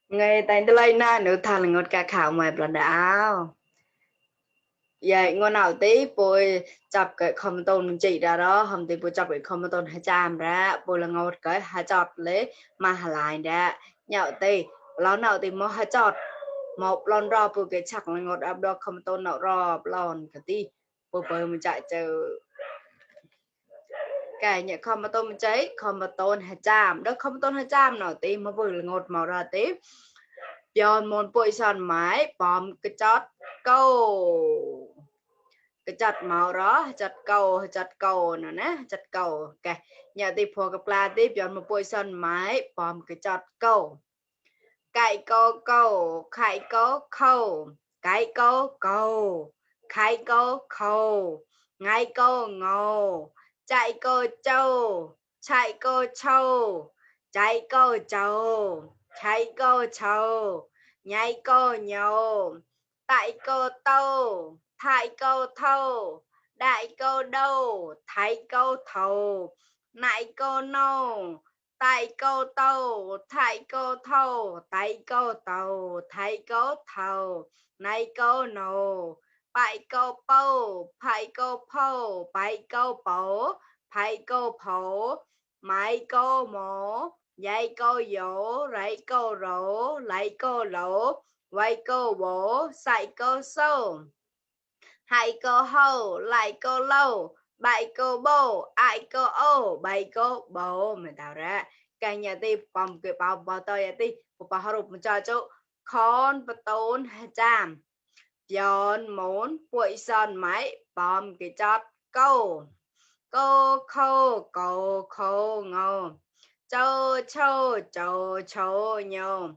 Ngày tại tôi lấy na nữ thằng ngọt cả khảo mày bật đảo vậy ngon nào tí bôi chọc cái không tôn chị ra đó không thì bôi chọc cái không tôn hai trăm ra bôi là ngọt cái hai chọt lấy mà hà lại ra nhậu tí lo nào thì mua hai chọt một lon rò bôi cái chắc là ngọt áp đó không tôn nọ rò lon cái tí bôi bôi mình chạy chờ cái nhẹ không tôn mình cháy không tôn hai trăm đó không tôn hai trăm nào tí mà vừa là ngọt màu ra tí Yon môn bụi son mái bom cái chót câu cái chặt màu đó chặt câu nữa nè chặt câu cái nhà thì phô gặp la tiếp yon một bụi son mái bom cái chót câu cày câu câu khai câu khâu cái câu câu khai câu khâu ngay câu ngô chạy câu châu chạy câu châu chạy câu châu chạy câu châu nhảy câu nhô tại câu tâu thái câu thâu đại câu đâu thái câu thầu nại câu nâu tại câu tàu thái câu thâu tại câu tàu thái câu thầu này câu nổ phải câu bầu phải câu phâu phải câu bổ phải câu phổ mai câu mổ dây câu dỗ rảy câu rổ lại câu lỗ quay câu bổ xài câu sâu hai câu hâu lại câu lâu bảy câu bô ai câu ô bảy câu bố mình tạo ra cái nhà ti bom cái bao tôi ti một bao hộp một trò chỗ con và tốn trăm giòn muốn quậy son máy bom cái chót câu câu khâu câu khâu ngô châu châu châu châu nhô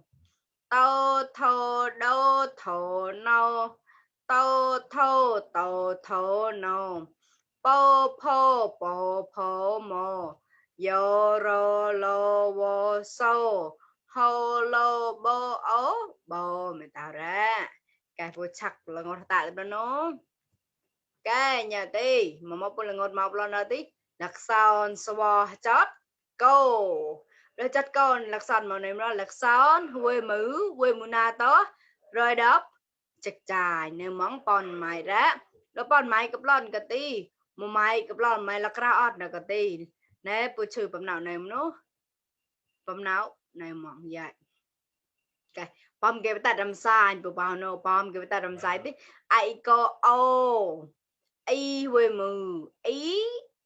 tâu thô đô thổ nâu tâu thô tâu thô nâu bô phô bô phô mô yo rô lô vô sô hô lô bô ố bô mình tạo ra cái vô chắc là ngọt tại đó nó cái nhà ti mà một là ngọt một là tí đặc sao so chót câu rồi chất con lạc sàn màu này nó lạc sán quê mù na tó rồi đó chặt chài nếu món pon mày ra đó pon mày cấp lon cái ti mù mày cấp lon mày là ra ọt nè cái ti nè bữa trừ bấm nào này nó bấm não này mỏng dài cái bom cái ta đâm sai bữa bao nó bom cái ta đâm sai tí ai có ô y quê mù ý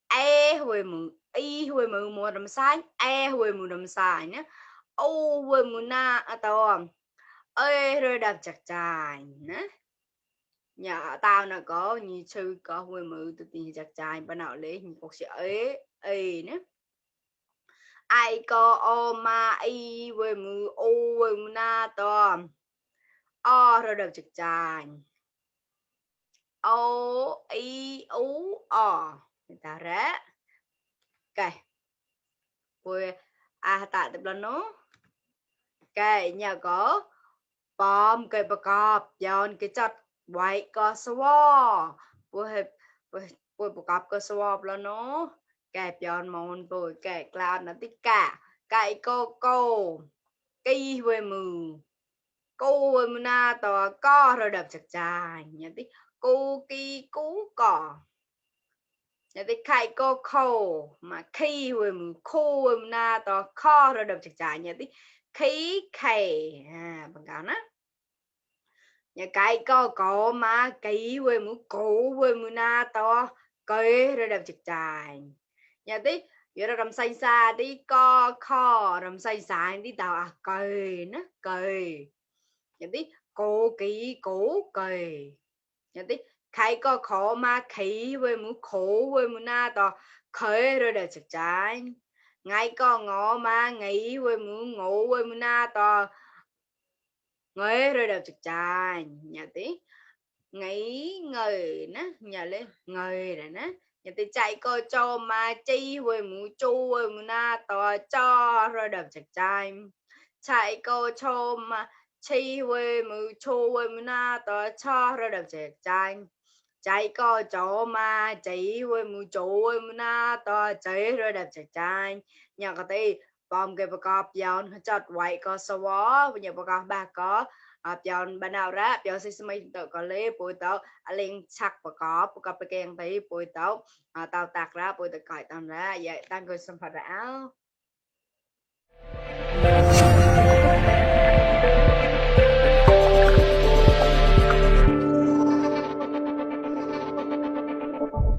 e quê mù y quê mù mùa đầm sai e quê mù đầm sai nhá ô quê mù na à tao ơi rồi đạp chặt chài nhá nhà tao là có như sư có quê mù tự tin chặt chài bên nào lấy hình cuộc sẽ ấy nhá ai có ô ma y quê mù ô quê mù na tao o rồi đạp chặt chài ô y ú o người ta rá cái quê tại tập lần nó cái nhà có bom cái bạc cọp giòn cái chặt white có swap quê quê bạc cọp có swap lần nó cái giòn mòn rồi cái cloud nó tích cả cái cô cái quê mù cô quê mù na tòa co rồi đập chặt chài nhà tích cô ki cú cỏ nhà tích khai cô khô mà khi quê mù khô quê mù na tòa co rồi đập chặt chài nhà tích khí khề bằng cáo nó nhà cái có mà cái quê mù cổ quê mù na to cây rồi đẹp chực chài nhà tí giờ ra đầm xanh xa tí co kho đầm xanh xa tí tao à cây nó cây nhà tí cổ kỹ cổ cây nhà tí khai có khó mà khí quê mù khổ quê mù na to cây rồi đẹp chực chài ngay có ngõ mà nghĩ quê mù ngủ quê mù na to người rồi đào trực trà nhà tí nghĩ người nó nhà lên người rồi nó nhà tí chạy coi cho mà chi quê mù chu quê mù na to cho rồi đào trực trà chạy coi cho mà chi quê mù chu quê mù na to cho rồi đào trực trà chạy coi cho mà chỉ quê mù chu quê mù na to chỉ rồi đào trực trà nhà cái tí ปอมเก็บประกอบย้อนจัดไว้ก็สวอวันนี้ประกอบบาก็ย้อนบรรดาระย้อนซิสมัยต่อก็เลยปุ๋ยเต้าเล็งชักประกอบไปแกงตีปุ๋ยเต้าเต้าตากระปุ๋ยตะไก่ตอนระใหญ่ตั้งเกิดสัมผัสแล้ว